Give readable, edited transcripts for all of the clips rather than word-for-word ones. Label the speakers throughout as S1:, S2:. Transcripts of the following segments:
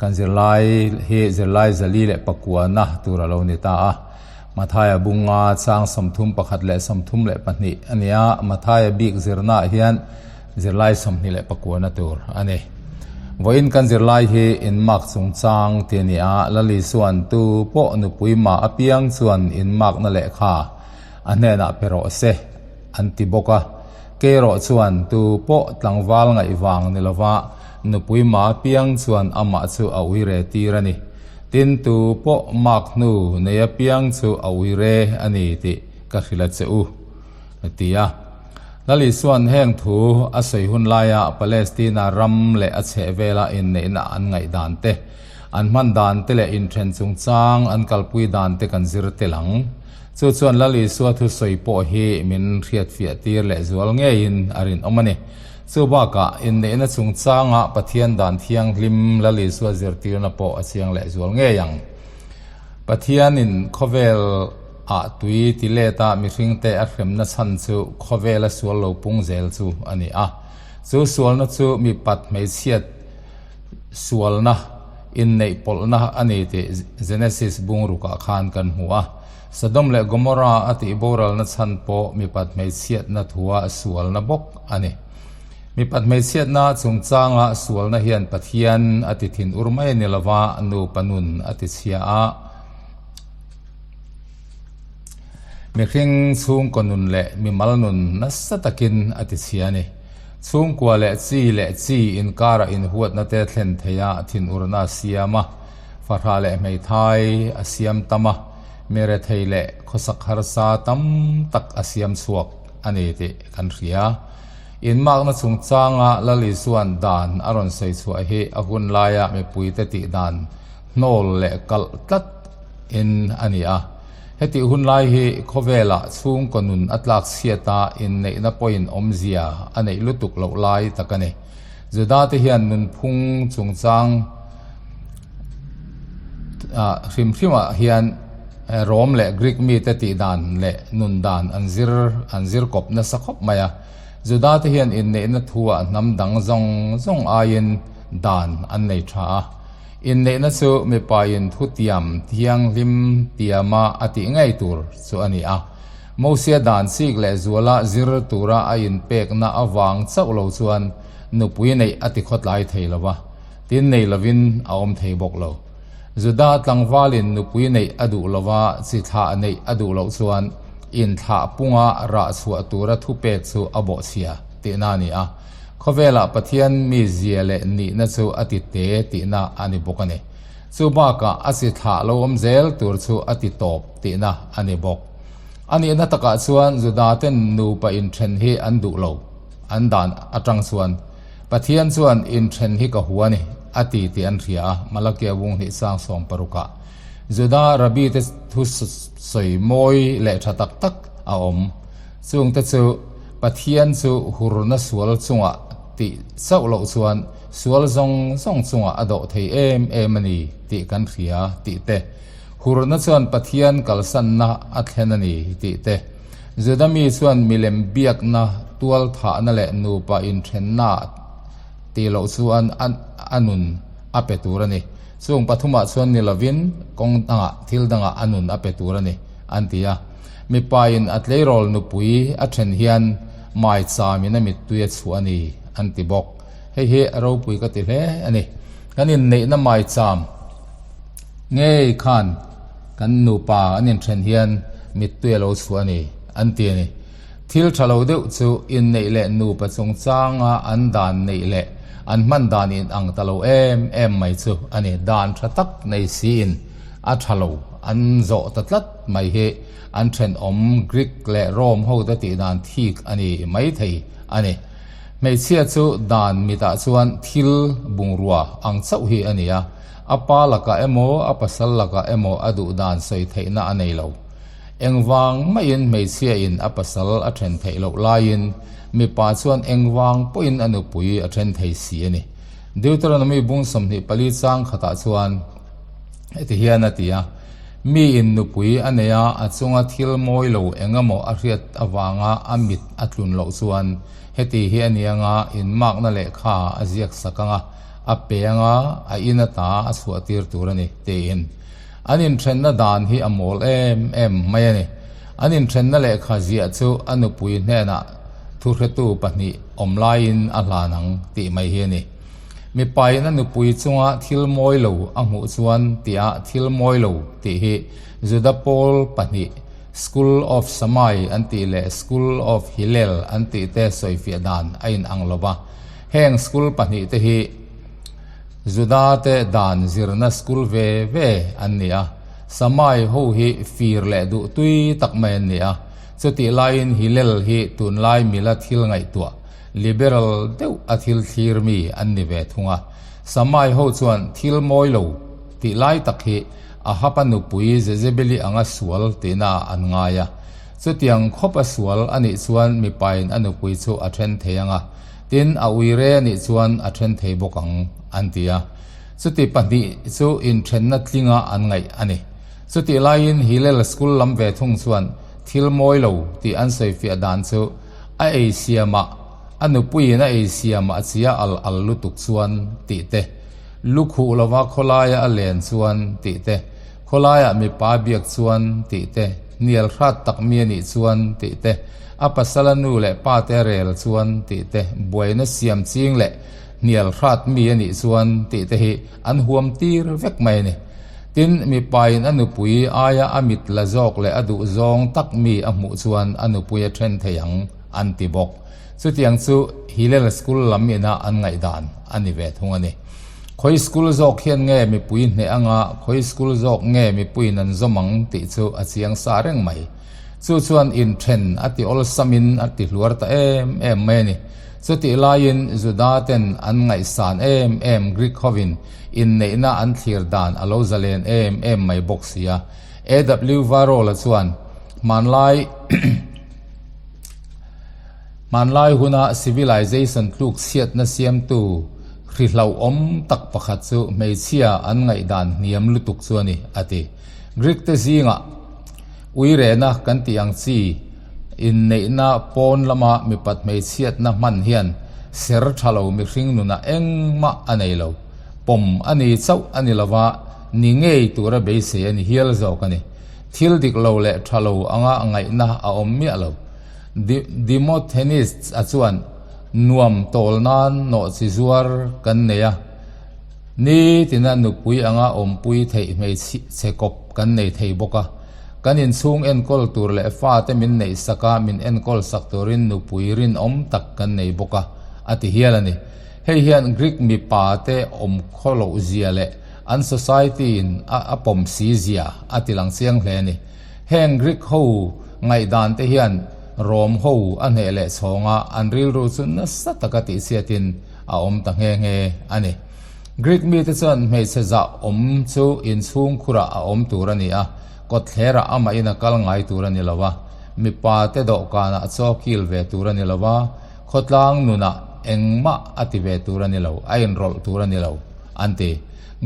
S1: Kan zirlai hi zirlai 409 tur a lo ni ta a. Mathaia bunga chang 31 leh 32 a ni a, Mathaia bik zirnaah hian zirlai 29 tur a ni. Vawiin kan zirlai hi inmak chungchang tih a ni a, Lali chuan tu pawh nupui mah apiang chuan inmakna lehkha a hnenah pe rawh se an ti bawk a. Kei erawh chuan tu pawh tlangval ngaih vang ni lova nupui mah apiang chuan amah chu a uire tir a ni. Tin, tu pawh mak hnu nei apiang chu a uire a ni tih ka hrilh a che u, a ti a. Lali chuan heng thu a sawi hun laia Palestina ram leh a chhehvela inneihna an ngaih dan te, an hman dan te leh inthen chungchang an kalpui dan te kan zir tel ang. Chu chuan Lal Isua thusawi pawh hi min hriatfiah tir leh zual ngeiin a rinawm a ni. Chu bakah inneihna chungchanga Pathian dan thianghlim Lal Isua zirtirna pawh a chiang leh zual ngei ang. Pathianin khawvel ah tui ti let a mihringte a hremna chhan chu khawvela sual lo pung zel chu a ni a. Chu sualna chu mipat hmeichhiat sualna inneih pawlhna a ni tih Genesis bungrukah khan kan hmu a. Sodom leh Gomorrah a tih boralna chhan pawh mipat hmeichhiatna thua sualna bawk a ni. Mipat hmeichhiatna chungchanga sualna hian Pathian a ti thin ur mai a ni lova, nupa nun a ti chhia a. Mihring chhungkaw nun leh mimal nun nasa takin a ti chhia a ni. Chhungkua leh chi leh chi inkara inhuatna te thlen theia thinurna a siam a, fahrah leh hmeithai a siam tam a, mirethei leh khawsak harsa tam tak a siam chhuak a ni tih kan hria. Inmakna chungchanga Lal Isua'n dan a rawn sawi chhuah hi a hun laia mipuite tih dan hnawl leh kalh tlat in a ni a. Hetih hun lai hi khawvelah chhungkaw nun a tlak chhiat a, inneihna pawhin awmzia a neih lutuk loh lai tak a ni. Juda te hian nunphung chungchang hrim hrimah hian Rom leh Greek mite tih dan leh nun dan an zir an zir kawp nasa khawp mai a. Juda te hian inneihna thuah hnam dang zawng zawng aiin dan an nei tha a. Inneihna chu mipain thutiam thianghlim tiama a tih ngei tur chu a ni a. Mosia dan chik leh zuala zir tura a inpekna avang chauh lo chuan nupui neih a ti khawtlai thei lo va, tin nei lovin a awm thei bawk lo. Juda tlangvalin nupui neih a duh lova chi thlah neih a duh loh chuan inthlah punga rah chhuah tura thupek chu a bawhchhia tihna a ni a. Khawvelah Pathian mizia leh nihna chu a ti te tihna a ni bawk a ni. Chu bakah a chi thlah lo awm zel tur chu a ti tawp tihna a ni bawk. A nihna takah chuan Judaten nupa inthen hi an duh lo, an dan atang chuan Pathian chuan inthen hi ka hua a ni a ti tih an hria a, Malakia bung hnih sang sawm parukah Juda Rabbi te thu sawi mawi leh tha tak tak a awm. Chungte chu Pathian chu hurna sual chungah tih chauh loh chuan sual zawng zawng chungah a dawh thei em em a ni tih kan hria tih te, hurna chuan Pathian kalsanna a thlen a ni tih te, Juda mi chuan milem biakna, tual thahna leh nupa inthenna tih loh chuan a nun a pe tur a ni. Chung pathumah chuan ni lovin kawng dangah thil dangah a nun a pe tur a ni, an ti a. Mipain a tleirawl nupui a then hian maichamin a mittui a chhuah a ni, an ti bawk. Hei hi a ropui ka ti hle a ni. Kan inneihna maicham ngei khan kan nupa an inthen hian mittui a lo chhuah a ni, an ti a ni. Thil tha lo deuh chu inneih leh nupa chungchanga an dan neih leh an hman dan inang ta lo em em mai chu a ni. Dan tha tak nei siin a tha lo an zawh ta tlat mai hi an thenawm Greek leh Rome hote tih dan thik a ni mai thei a ni. Hmeichhia chu dan mitah chuan thil bungrua ang chauh hi a ni a, a pa lakah emaw a pasal lakah emaw a duh dan sawi theihna a nei lo. Engvang maiin hmeichhia in a pasal a then theih loh laiin mipa chuan engvang pawhin a nupui a then thei si a ni. Deuteronomy bung 24 chang khatah chuan Heti hian a ti a, Mi in nupui a nei a, a chunga thil mawi lo eng emaw a hriat avanga a mit a tlun loh chuan heti hi a ni anga inmakna lehkha a ziak sak ang a, a pe anga a in ata a chhuah tir tur a ni, tiin. An inthenna dan hi a mawl em em mai a ni. An inthenna lehkha ziah chu a nupui hnenah thuhretu pahnih awm laiin a hlan ang tih mai hi a ni. Mipain a nupui chunga thil mawi lo a hmuh chuan tihah thil mawi lo tih hi Juda pawl pahnih School of Shammai an tih leh School of Hillel an tih te sawifiah dan a inang lo va. Heng school pahnihte hi Juda-te dan zirna school ve ve an ni a. Shammai ho hi fir leh duh tui tak mai an ni a. Chutih laiin Hillel hi tunlai mila thil ngaihtuah, liberal deuh a thil thlir mi an ni ve thung a. Shammai ho chuan thil mawi lo tih lai tak hi Ahab-a nupui Jezebeli anga sual tihna ah an ngai a. Chutiang khawp a sual a nih chuan mipain a nupui chu a then thei ang a, tin a uire a nih chuan a then thei bawk ang, an ti a. Chuti pahnih chu inthenna tlinga an ngaih a ni. Chutih laiin Hillel School lam ve thung chuan thil mawi lo tih an sawifiah dan chu a ei siamah a nupuiin a ei siamah a chia al al lutuk chuan tih te, Lu khuh lova khawlaia a len chuan tih te, khawlaiah mipa biak chuan tih te, hnial hrat tak mi a nih chuan tih te, a pasala nu leh pa te a rel chuan tih te, buaina siam ching leh hnial hrat mi a nih chuan tih te hi an huam tir vek mai a ni. Tin, mipain a nupui aia a mit la zawk leh a duh zawng tak mi a hmuh chuan a nupui a then thei ang an ti bawk. Chutiang chu Hillel School lam ina an ngaihdan a ni ve thung a ni. Khawi school zawk hian nge mipui hneh anga khawi school zawk nge mipuiin an zawm ang tih chu a chiang sa reng mai. Chu chuan inthen a ti awlsamin a ti hluar ta em em mai a ni. Chutih laiin Juda ten an ngaihsan em em Greek hovin inneihna an thlir dan a lo zalen em em mai bawk si a. AW Varol-a chuan hmanlai Hmanlai huna civilization tluk chhiatna siamtu hri hlauhawm tak pakhat chu hmeichhia an ngaihdan hniam lutuk chu a ni, a ti. Greek te zingah uirehna kan tih ang chi inneihna pawn lama mipat hmeichhiatna hman hian ser tha lo mihring nunah engmah a nei lo. Pawm a ni chauh a ni lova, ni ngei tura beisei a ni hial zawk a ni. Thil dik lo leh tha lo anga ngaihna a awm miah lo. Demosthenes a chuan nuam tawl nan nawhchi zuar kan nei a, nitina nupui anga awmpui theih hmeichhe kawp kan nei thei bawk a. Kan inchhung enkawl tur leh fate min neih sak a, min enkawl sak turin nupui rinawm tak kan nei bawk a, a ti hial a ni. Hei hian Greek mipa te awm khaw loh zia leh an society in a pawm si zia a ti lang chiang hle a ni. Heng Greek ho ngaihdan te hian Rom ho a hneh leh chhawng a, an rilru chu nasa taka tihchhiatin a awm ta nghe nghe a ni. Greek mite chuan hmeichhe zah awm chu inchhung khurah a awm tur a ni a, kawtthlerah amahin a kal ngai tur a ni lo a, mipa te dawhkanah chaw kil ve tur a ni lo a, khawtlang nunah engmah a ti ve tur a ni lo, a inrawlh tur a ni lo, an ti.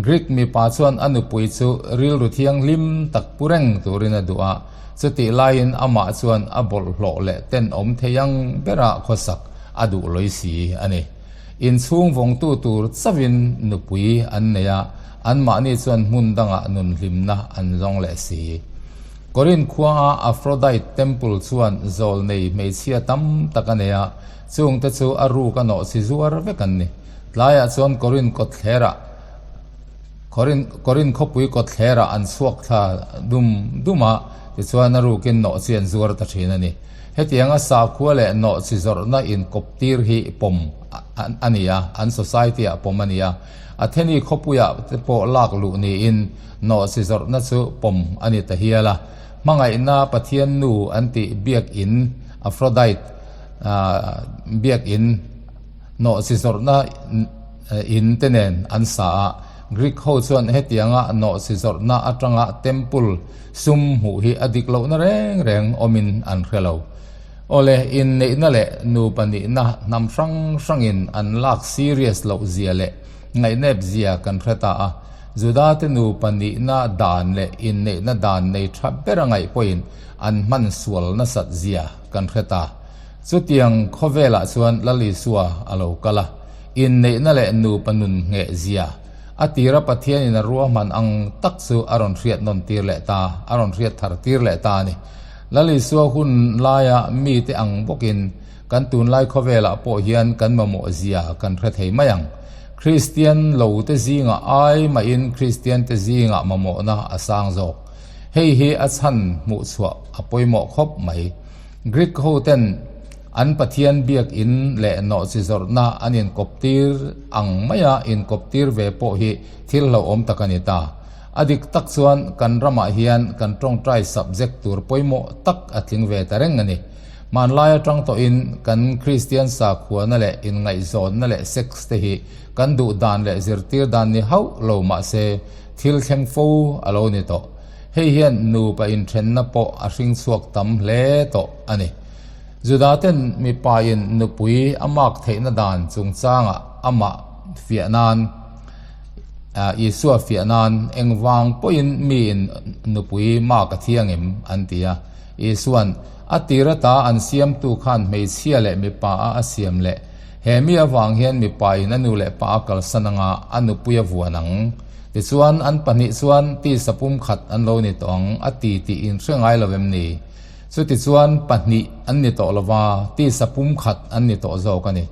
S1: Greek mipa chuan a nupui chu rilru thianghlim tak pu reng turin a duh a, chutih laiin amah chuan a bawlhhlawh leh tenawm thei ang bera khawsak a duh lawi si a ni. Inchhung vawngtu tur chauhin nupui an nei a, anmahni chuan hmun dangah nunhlimna an zawng leh si. Korinth khuaa Aphrodite Temple chuan zawlnei hmeichhia tam tak a nei a, chungte chu a ruk a nawhchi zuar vek an ni. Tlaiah chuan Korinth kawtthlerah Korinth Korinth khawpui kawtthlerah an chhuak thla dum dum a, tichuan a rukin nawhchi an zuar ta thin a ni. Hetianga sakhua leh nawhchi zawrhna inkawp tir hi pawm a ni a, an society ah pawm a ni a. Atheni khawpuiah te pawh lak luh niin nawhchi zawrhna chu pawm a ni ta hial a. Hmangaihna Pathian nu an tih biakin Aphrodite biakin Nawhchi zawrhna in te nen an sa a, Greek ho chuan hetianga nawhchi zawrhna atanga temple sum hmuh hi a dik lohna reng reng awmin an hre lo. Awle, inneihna leh nupa nihna hnam hrang hrangin an lak serious loh zia leh ngaihnep zia kan hre ta a, Juda te nupa nihna dan leh inneihna dan nei tha bera ngaih pawhin an hman sual nasat zia kan hre ta. Chutiang khawvelah chuan Lal Isua a lo kal a. Inneihna leh nupa nun ngheh zia a tira Pathianin a ruahman ang tak chu a rawn hriat nawn tir leh ta, a rawn hriat thar tir leh ta a ni. Lal Isua hun laia mite ang bawkin kan tunlai khawvelah pawh hian kan mamawh zia kan hre thei mai ang. Kristian lote zingah ai mahin Kristiante zingah mamawhna a sang zawk. Hei hi a chhan hmuhchhuah a pawimawh khawp mai. Greek hoten an Pathian biakin leh nawhchi zawrhna an inkawptir ang maia inkawptir ve pawh hi thil hlauhawm tak a ni ta. A dik tak chuan kan ramah hian kan tawngtai subject tur pawimawh tak a tling ve ta reng a ni. Hmanlai atang tawhin kan Kristian sakhuana leh inngaihzawnna leh sex te hi kan duh dan leh zirtir dan ni hauh lo mahse thil thleng fo a lo ni tawh. Hei hian nupa inthenna pawh a hring chhuak tam hle tawh a ni. Judaten mipain nupui a mak theihna dan chungchangah amah fiah nan, Isua fiah nan engvang pawhin miin nupui mak a thiang em? an ti a. Isua'n a tir ata an siamtu khan hmeichhia leh mipa a a siam leh he mi avang hian mipain a nu leh pa a kalsan anga a nupui a vuan ang. Tichuan, an pahnih chuan tisa pumkhat an lo ni tawh ang a ti tih in hre ngai lo em ni? Chutichuan, pahnih an ni tawh lo va, tisa pumkhat an ni tawh zawk a ni.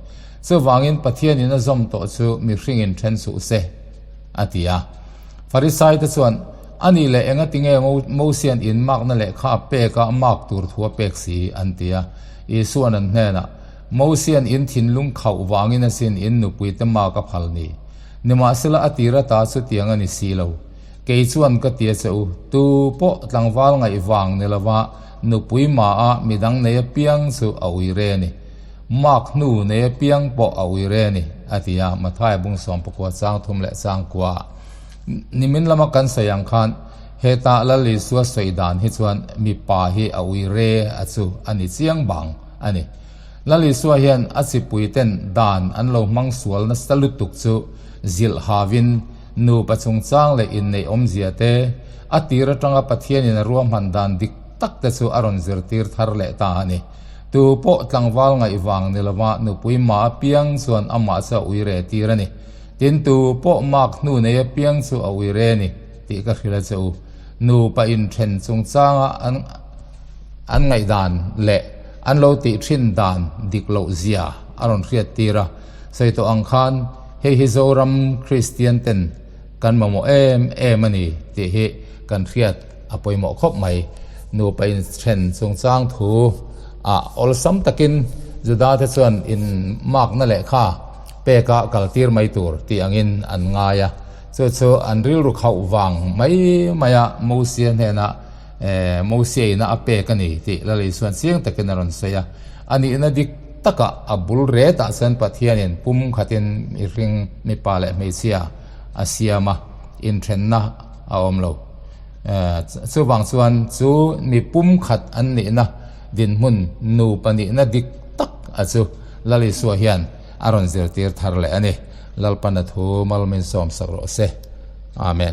S1: Chuvangin Pathianin a zawm tawh chu mihringin then suh se, a ti a. Farisaite chuan, A nih leh engatinge Mosian inmakna lehkha a pek a, mak tur thu a pek si? an ti a. Isua'n an hnenah, Mosian in thinlung khauh vangin asin in nupuite mak a phal ni. Nimahsela a tir ata chutiang a ni si lo. Kei chuan ka ti a che u, tu pawh tlangval ngaih vang ni lova nupui maha midang nei apiang chu a ui re a ni. Mark hnu nei apiang pawh a ui re a ni, a ti a, Mathaia bung sawmpakua chang thum leh chang kua. Nimin lama kan sawi ang khan heta Lal Isua sawi dan hi chuan mipa hi a ui re a chu a ni chiang bang a ni. Lal Isua hian a chipuiten dan an lo hmang sual nasa lutuk chu zilh havin nupa chungchang leh inneih awmzia te, a tir atanga Pathianin a ruahman dan dik tak te chu a rawn zirtir thar leh ta a ni. Tu pawh tlangval ngaih vang ni lova nupui mah apiang chuan amah chu a ui re tir a ni. Tin, tu pawh mak hnu nei apiang chu a ui re a ni tih ka hrilh a che u. Nupa inthen chungchanga an an ngaihdan leh an lo tih thin dan dik loh zia a rawn hriat tir a. Sawi tawh ang khan hei hi Zoram Kristian ten kan mamawh em em a ni tih hi kan hriat a pawimawh khawp mai. Nupa inthen chungchang thu ah awlsam takin Juda te chuan in makna lehkha peka kal tir mai tur tih angin an ngai a. Chu chu an rilru khauh vang mai mai a Mosia hnenah Mosia ina a pek a ni tih Lal Isuan chiang takin a rawn sawi a. A nihna dik takah a bul retah chuan Pathianin pum khatin mihring mipa leh hmeichhia a siam a, inthenna a awm lo. Chuvang chuan chu mi pum khat an nihna dinhmun nupa nihna dik tak a chu Lal Isua hian a rawn zirtir thar leh a ni. Lalpana thu mal min sawmsak rawh se. Amen.